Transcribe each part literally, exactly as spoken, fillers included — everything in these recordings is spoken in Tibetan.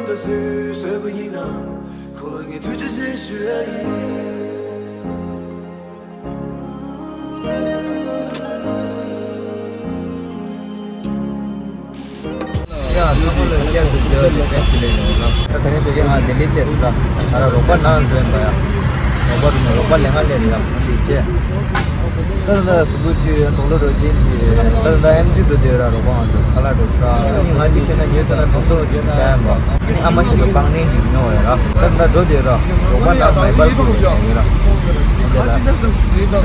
སུས་གསོལ་བ་ཡིན་ན། ཁོང་ལ་ངས་ཐུགས་རྗེ་ཆེ་ཞུ་ཡ་ཡིན། ཡ། ཚང་མ་ལ་བསྐྱར་དུ་འཚམས་འདྲི་བཀྲ་ཤིས་བདེ་ལེགས་ཡོད་ལ། ད་དེ་རིང་ཞོགས་ཀས་ང་ལྡི་ལི་སླེབས་སོང་ལ། ང་རང་རོགས་པ་ནང་ལ་འགྲོ་ཡིན་པ་ཡ། རོགས་པ་འགྲོ་ན་རོགས་པ་ལས་ང་སླེབས་ཡ། དེ་བྱས། ད་ད་ད་སུ་བུ་ཏི་དོག་ལོ་རོ་ཅན་གྱི་ད་ད་ད་ཨེམ་ཆི་འགྲོ་དེ་ར་རོགས་པ་ང་ཚོ་ཁ་ལག་འགྲོ་ས། ཨ་ནི་ང་གཅིག་བྱས་ན་ཉོས་ཐུབ་ན་དུང་སོ་རྒྱུན་ལྡན་པ། ཨ་ནི་ཨ་མ་ཆེ་དུ་སྤང་ནས་ཅིག་ཉོ་བ་ཡ་ར། ད་ད་འགྲོ་དེ་ར་རོགས་པ་ན་མེ་འབར་ཁུལ་ཡོད་ར། དེ་ལ།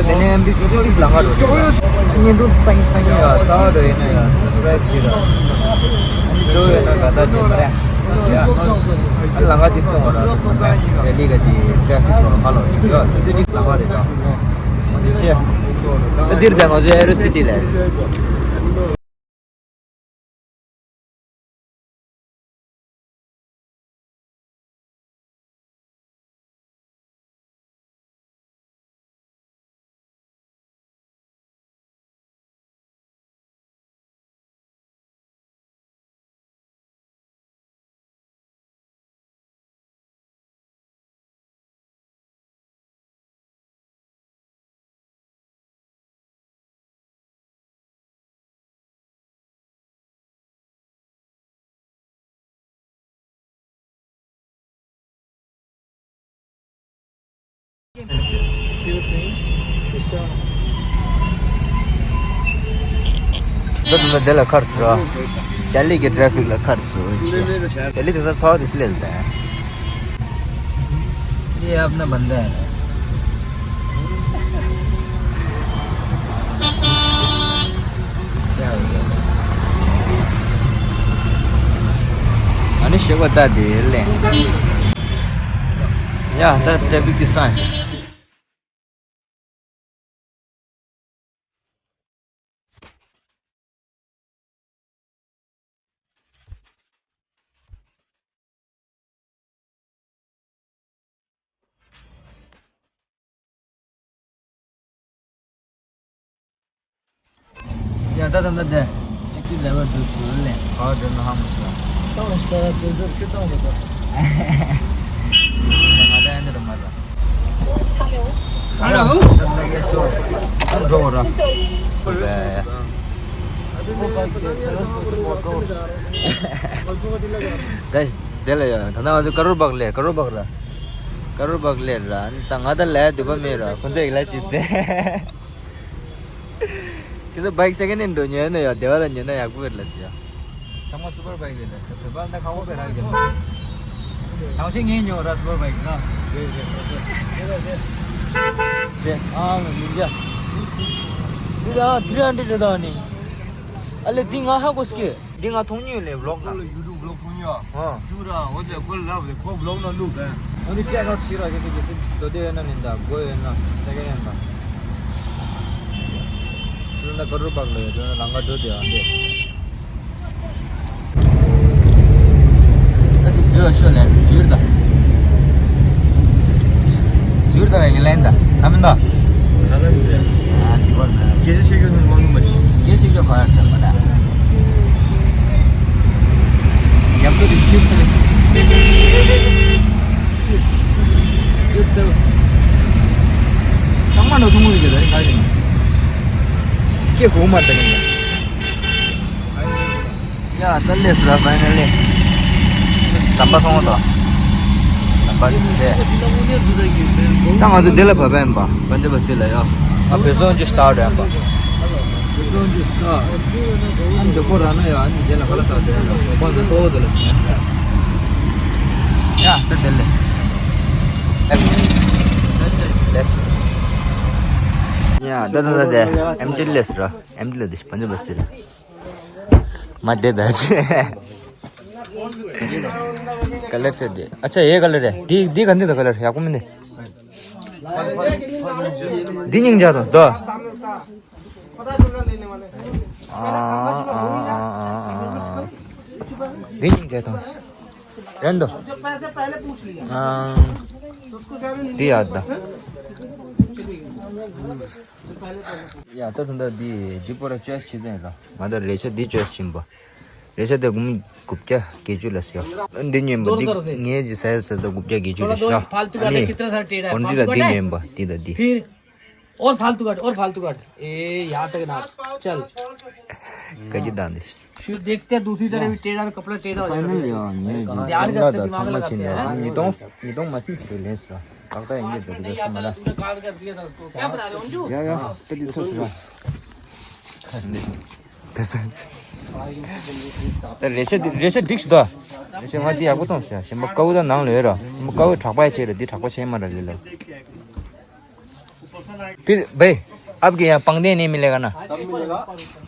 དེ་ནས་ཨེམ་ཆི་ཆུ་ཚོད་གཅིག་ལ་ང་འགྲོ་དེ་ར། བརྙན་ཐུང་ཚང་ཐང་ཡ་ས་ར་ཡིན་ན་ཡ་སབ་སི་ཀ་རའིབ་བྱེད་ར། ཨ་ནི་འགྲོ་ཡོད་ན་ག་ད་དེ་མ་རེད། ཡ། ཨ་ལ་ང་དེ་གཏོང་བ་ར། རེ་ལི་ག་ཅི་ཊ་ཕིག་ལོ་ཧ་ལོ་ཅིག་ཡོད། ཆུ་ཚོད་གཅིག་ལ་ང་རེད་ད། ཨ་ནི་ཆེ། ཨ་འདིར་ད་ང་ཚོའི་ཨེ་རོ་སི་ཊི་ལ། ད་དུང་དེ་ལ་ཁར་སོ། ལྡི་ལི་གི་ཊ་ཕིག་ལ་ཁར་སོ་ཆེ། ལྡི་ལི་དེ་ཚོ་ཚོགས་དེ་སླེབས་ད། ये अपना बंदा है। क्या हो गया? ཨ་ནི་ཞེ་པོ་ད་དེ་ལེན། ཡ་ད་ཊ་ཕིག་དེ་སང་ཞིག་ཡ་ད་ད་ད་ད། ཊེག་སི་ཌ་རའི་བར་འགྲོ་སོང་ལེ། ཨ་འགྲོ་ན་ཧ་མ་སོང་། བཏང་ཞིག་ད་དེ་ཚོ་ཁྱོད་བཏང་མི་ད། ང་ད་ཡང་འདི་རུ་མ་ད། ཧ་ལོ། ཧ་ལོ། ད་ད་ཡེ་སོ། ཨ་འགྲོ་བ་ར། ད་དེ་ལ་ཡ་ད་ང་ཚོ་ཀ་རོར་བྷག་ལེ་ཀ་རོར་བྷག་ར། ཀ་རོར་བྷག་ལེ་ར། ད་ང་ད་ལ་ཡ་འདོད་པ་མེད་ར། ཁོ་ཚོ་ཡིག་ལ་ཅིག་སྟེ། ཁྱེད་ཚོ་བྷའིག་སེ་ཀེན་ཧེན་འགྲོ་ཉན་ན་ཡ་སྡེ་བ་ལ་ཉན་ན་ཡག་པོ་རེད་ལ་ཟེར་ཡ། ཚང་མ་སུ་པར་བྷའིག་རེད་ལ་ཟེར། བོད་པ་ད་ཁག་པོ་བས་རག་གི་མ་རེད། དང་ཤེས་ངས་ཉོ་ར་སུ་པར་བྷའིག་ན། རེད་རེད་རེད་རེད། རེད་ཨ་མི་མི་འཇའ། འདི་ད་ཐི་རི་ཧན་ཌེ་རེད་ད་ནི། ཨ་ལེ་འདི་ང་ཧ་གོ་སྐྱེ། འདི་ང་མཐོང་མྱོང་ལས་བི་ལོག་ན། ཁོ་ལ་ཡུ་ཊུབ་བི་ལོག་མཐོང་མྱོང་། ཨ། ཁྱུ་ར་འོ་དེ་ཁོ་ལབ་རེད་ཁོ་བི་ལོག་ན་བླུག་ག་འོ་འདི་ཅེག་ཨའུཊ་བྱེད་ར་ཁྱེད་ཚོ་གལ་སྲིད་མདོ་སྟོད་ཡོད་ན་མིན་ད་སྒོ་ཡོད་ན་སེ་ཀེན་ཧེན་ད། ཁྱེད་ཚོ་ད་ཀ་རོར་བྷག་ལ་ཡོད་དོན་ལ་ལམ་ཁ་འགྲོ་དེ་ཨ་འདི། ད་འདི་འཛུལ་བ་ཤོད་ལན་འཛུལ་ད། འཛུལ་ད་ཡིན་ལན་ད་ད་མིན་ད། ད་ལན་ད། ཨ་འདི་བར་ན། སྐད་ཆ་བཤད་རྒྱུ་ནི་མང་གི་མ་ཤི། སྐད་ཆ་བཤད་རྒྱུ་ག་ཡར་ད་མ་ད། ཡག་པོ་དེ་སྐྱིད་ཚེ། སྐྱིད་ཚེ། ཚང་མ་ནོར་ཐུང་མོ་ཡིན་གྱི་རེད་ག་ཡིན། སྐད་གོ་མ་ད་ཡིན། ཡ་ད་ལས་སུ་ར་ཕའི་ནལ་ལི། ཟམ་པ་མཐོང་བ་དང་། ཟམ་པ་ཆེ། ད་ང་ཚོ་འདི་ལ་བབས་པ་ཡིན་པ། པན་ཇ་བ་སྟི་ལ་ཡ། ང་བེ་སོང་ཅི་སྟ་ར་ཡིན་པ། བེ་སོང་ཅི་སྟ། ཨ་འདི་པོ་ར་ན་ཡ་ཨ་ནི་རྗེས་ལ་ཁ་ལ་ས་དེ་ལ་བོ་པ་འདི་ཏོ་དེ་ལ་སོང་། ཡ་ད་དེ་ལས། ཡ་ད་ད་ད་དེ་ཨེམ་ཊི་ལས་ར་ཨེམ་ཊི་ལ་དེ་པན་ཇ་བ་སྟི་ལ། མ་བསྡད་པས། ཀ་ལར་ཚད་དེ། ཨ་ཅག་ཡའི་ཀ་ལར་རེད། འདི་འདི་ག་འདི་དང་ཀ་ལར་ཡག་པོ་མིན་ནི། འདི་སྙིང་རྗེ་དང་དོ། འདི་སྙིང་རྗེ་དང་། རན་དོ། འདི་ཡག་ད། ཡ་ད་ད་འདི་འདི་པོ་ར་ཅོའི་སི་བྱེད་ཟེར་ལ། ང་ད་རེ་ཆ་འདི་ཅོའི་སི་བྱིན་པ། རེ་ཤ་དེ་སྒོར་མོ་དགུ་བརྒྱ་བརྒྱད་ཅུ་ལ་ཟེར། འདི་ཉོས་པ་འདི་ངས་ཅི་ཟ་ཡོད་ཟེར་ད་དགུ་བརྒྱ་བརྒྱད་ཅུ་ལ་ཤི་ར། ཨ་ནི་འོན་འདི་ལ་འདི་ཉོས་པ་འདི་དང་འདི། फिर और फालतू काट, और फालतू काट। ए, यहाँ तक ना। चल। कजी दान दिस। फिर देखते हैं दूसरी तरफ भी टेढ़ा तो कपड़ा टेढ़ा हो जाएगा। फाइनल यो ने ध्यान रखते, दिमाग लगाते हैं। ཉིས་སྟོང་ཉིས་སྟོང་མ་ཟིན་ཅིག་ལེན་སོང་། ཏག་ཏག་ཡིན་གྱི་འདུག་གི་སོང་མ་ལ། तुमने कार्ड कर दिया था उसको। क्या बना रहे हो अंजू? ཡ་ཡ་ཏི་ཏི་སོ་སོ། དེ་སོ། ད་རེ་ཤ་རེ་ཤ་འགྲིག་ཤི་ད། རེ་ཤ་ང་འདི་ཡག་པོ་མཐོང་ཤག་ཞིམ་པོ་དཀར་པོ་དང་ནང་ལོས་ར། ཞིམ་པོ་དཀར་པོ་དྲག་པ་ཡ་ཆེ་ར། འདི་དྲག་པོ་ཆེ་མ་ར་ལི་ལ། फिर भाई, आपके यहाँ पंगदेन नहीं मिलेगा ना? सब मिलेगा,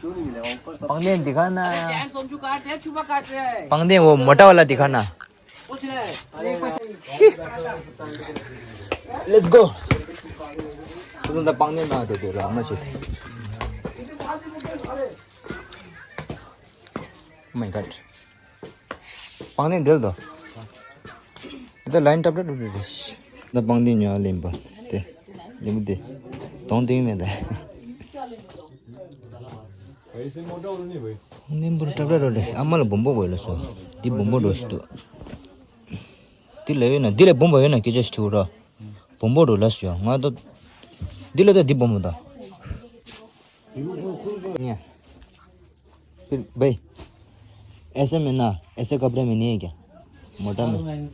क्यों नहीं मिलेगा? ऊपर सब पंगदेन दिखाना। अरे, डैम सोमजू काट रहे हैं, छुपा काट रहे हैं। पंगदेन वो मोटा वाला दिखाना। कुछ नहीं। शी। Let's go. तुम तो पंगदेन ना दे दे रहा, मत छेड़। Oh my god. པང་གདན་འདིར་དོ། ད་ལའིན་ཏབ་ཏབ་ཏུ་རེ་ཤི། ད་པང་གདན་ཉོ་ལེན་པ། དེ། ཉི་མ་དེ། དོང་དེ་མེད་ད། པང་གདན་པུར་ཏབ་ཏབ་རོ་རེ་ཤི། ཨ་མ་ལ་བུམ་པོ་བོས་ལ་སོ། འདི་བུམ་པོ་འགྲོ་ཤི་དུ། འདི་ལ་ཡོད་ན་འདི་ལ་བུམ་པ་ཡོད་ན་སྐད་ཆ་ཞིག་དྲི་བ་ར། བུམ་པོ་འགྲོ་ལ་སོ་ཡ་ང་ད། འདི་ལ་ད་འདི་བུམ་པོ་ད། ཉེ། फिर भाई, ऐसे में ना, ऐसे कपड़े में नहीं है क्या? मोटा में।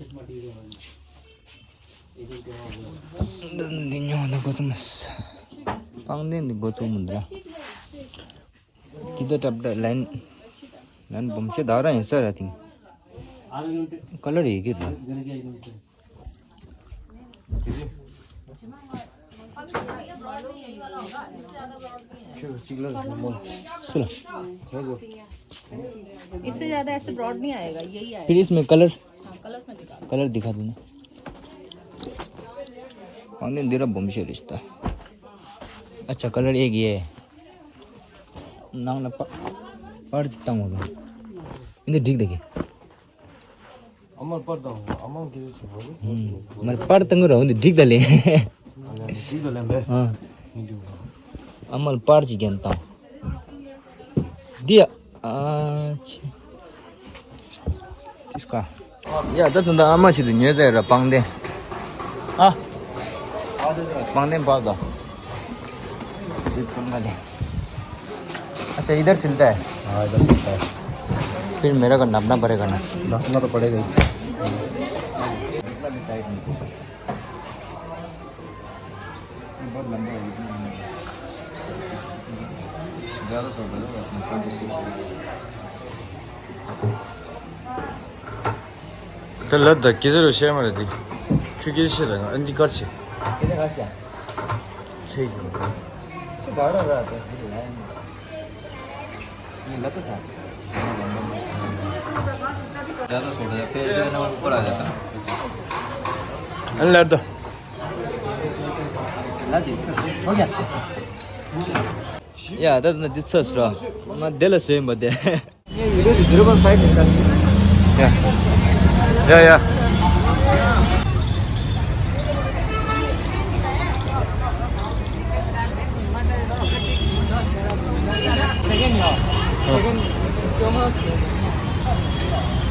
འདི་ཉོ་ན་གོ་ཐུབ་མ་སོང་། པང་གདན་འདི་གོ་ཐུབ་མི་འདུག་ར། འདི་ད་ཏབ་ཏབ་ལའིན། ལའིན་བུམ་ཤ་ད་ར་ཡིན་ས་ར་ཐིང་། ཀ་ལར་ཡི་གེ་ར། སུ་ལ། इससे ज्यादा ऐसे ब्रॉड नहीं आएगा, यही आएगा। फिर इसमें कलर। हाँ, कलर में दिखा दो। कलर दिखा दो ना। पानी दे रहा बम से रिश्ता। अच्छा, कलर एक ये है। नाम ना प-, पढ़ देता हूँ। इन्हें ठीक देखिए। ཨ་མར་པར་དང་ཨ་མར་གྱི་ཆུ་བོ་ལ། མར་པར་དང་ར་འོན་ཏེ་འགྲིག་ད་ལེ། འགྲིག་ད་ལེ་བས། ཨ། མི་འགྲིག་བ། ཨ་མར་པར་ཅིག་རྒྱན་དང་། འདི་ཨ་ཆི། དིས་ཀ། ཡ་ད་དུང་ད་ཨ་མ་ཆེད་དུ་ཉོས་ཟེར་ར་པང་གདན། ཨ། པང་གདན་པར་དང་། ये चंगा ले। अच्छा, इधर सिलता है? हाँ, इधर सिलता है। फिर मेरा का नापना पड़ेगा ना? नापना तो पड़ेगा ही। बहुत लंबा है, इतना लंबा है। ज़्यादा छोटा है, अपने पंद्रह सौ। ད་ལབ་ད་སྐད་ཆ་རུ་བཤད་མ་རེད་དེ། ཁྱོད་སྐད་ཆ་བཤད་ད་ང་ཨ་འདི་དཀར་ཆེ། སྐད་ཆ་ག་བཤད། ཁྱེད་ཀྱི། ཚེ་ག་ར་ར་ད་དེ་ལ་ཡིན། ངས་ལ་ཚ་ས། ད་ད་སོང་ད་ཕེ་ཏེ་ན་ཁོ་ར་ད་ད། ཨ་ལར་ད། ལ་དེ་ཚ་སོ་ཡ། ཡ་ད་ད་འདི་ཚ་སོ་ར། ང་དེ་ལ་སོ་ཡིན་པ་དེ། ये वीडियो ज़ीरो पॉइंट फ़ाइव निकाल। या। या, या। सेकंड या। सेकंड चोमा।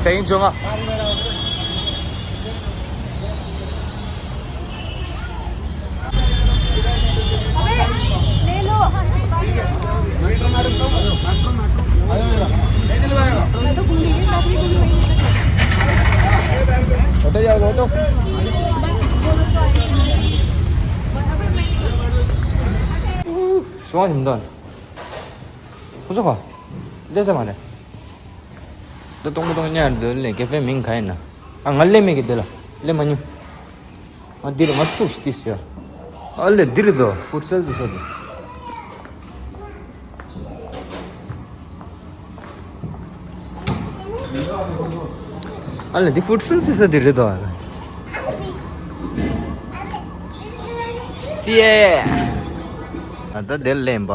सेकंड चोमा। अबे, ले लो। मैं तो भूल ही गई, मैं भी भूल गई। हटो यार, हटो। सुभाष हिंदन। कुछ खा। ले से मारे। ད་གཏོང་མི་གཏོང་ཉར་འདི་ལས་ཀེ་ཧྥེ་མིང་ག་ཡིན་ན། ཨ་ང་ལས་མེད་ཀི་དེ་ལ། ལས་མ་ཉུ། ཨ་འདི་ལ་མ་འཁྲུག་ཤི་ཏི་སི་ཡ། ཨ་ལས་འདི་རེད་དོ་ཧྥུཊ་སལ་ཟེར་ས་དེ། ཨ་ལས་འདི་ཧྥུཊ་སལ་ཟེར་ས་དེ་རེད་དོ། སི་ཨེ། ཨ་ད་དེ་ལས་ཡིན་པ།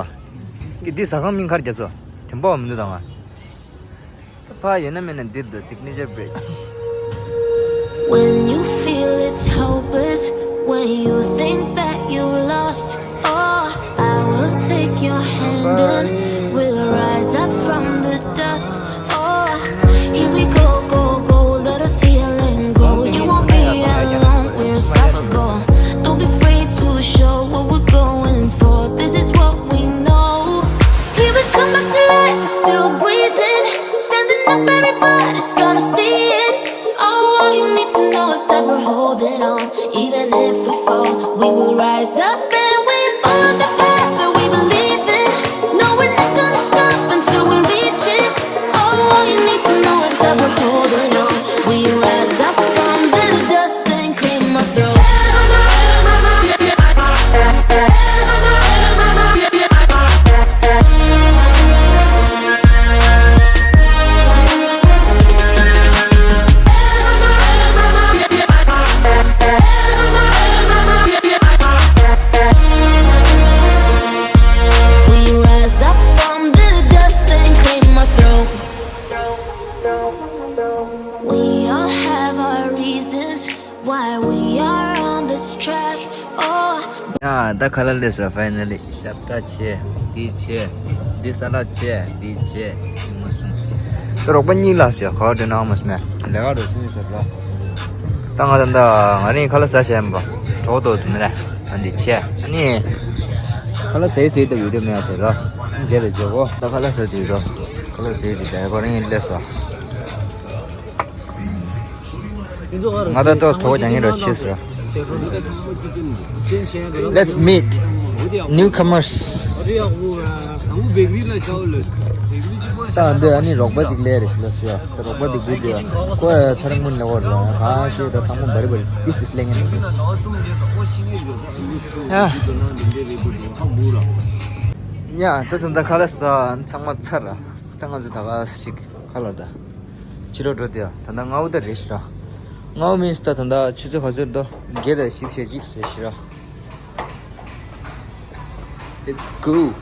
ཀི་འདི་ཟ་ཁང་མིང་ག་རེ་རྒྱག་སོ། དྲན་པ་བ་མི་འདུག་ད་ང་། ད་ཕ་ཡོད་ན་མེད་ན་འདིར་འདུག Signature Bridge. When you feel it's hopeless, when you think that you've lost, oh, I will take your hand and we'll rise up from the dust. Oh, Stop, we're holding on. Even if we fall, we will rise up and we follow the path that we believe in. No, we're not gonna stop until we reach it. Oh, all you need to know is that we're holding on. We rise up from the dust and claim our throne. We rise up from the dust and claim our throne. We all have our reasons why we are on this track. Oh, ཡ། ད་ཁ་ལག་སླེབས་སོང་། ཕའི་ནལ་ལི། ཞབས་ཁྲ་བྱས། འདི་བྱས། འདི་ས་ལ་བྱས། འདི་བྱས། མ་སོང་། ད་རོགས་པ་གཉིས་ལ་ཞེས་ག་བ་འདྲེན་ནའང་མ་སོང་ནས་ལས་ཀ་རོ་སུན་ཟེར་ལ། ད་ང་ད་ད་ང་རིང་ཁ་ལག་ཟ་བྱས་མ་པ་གྲོགས་དོ་དུ་མི་རེད། ཨ་འདི་བྱས། ཨ་ནི་ཁ་ལག་ཟས་ཟས་ད་བི་ཌིའོ་མེད་ཟེར་ལ། རྗེས་ལ་བྱེད་གོ། ད་ཁ་ལག་ཟ་དུས་རོ། ཁ་ལག་ཟས་ཟས་ད་ཁོ་རིང་སླེབས་སོང་། ང་ད་ཏོག་ཙམ་དོགས་པ་རྒྱག་མཁན་རེད་ཤེས་སོང་། Let's meet newcomers. ད་འདི་ཨ་ནི་རོགས་པ་ཅིག་སླེབས་རེད་ལ་སུ་ཡ། ད་རོགས་པ་འདི་དགུ་འདི་ཡ། ཁོ་ཡ་ཐར་མུན་ནས་འོར་ལ་གང་ཤེས་ད་ཚང་མ་འབར་འབར་ཏིས་སླེབས་མཁན་རེད། ཡ། ཡ་ད་ད་ད་ཁ་ལག་ཟ་ཚང་མ་ཚར་ར། ད་ང་ཚོ་ད་ག་ཞིག་ཁ་ལག་ད། ཕྱི་ལོགས་འགྲོ་དུས་ད་ལྟ་སྔ་པོ་ད་རེད་ཤི་ར། སྔ་པོ་མིན་སི་ད་ད་ལྟ་ཆུ་ཚོད་ག་ཚོད་འགྲོ། བརྒྱད་དང་བཞི་བཅུ་ཞེ་གཅིག་རེད་ཤི་ར། It's cool.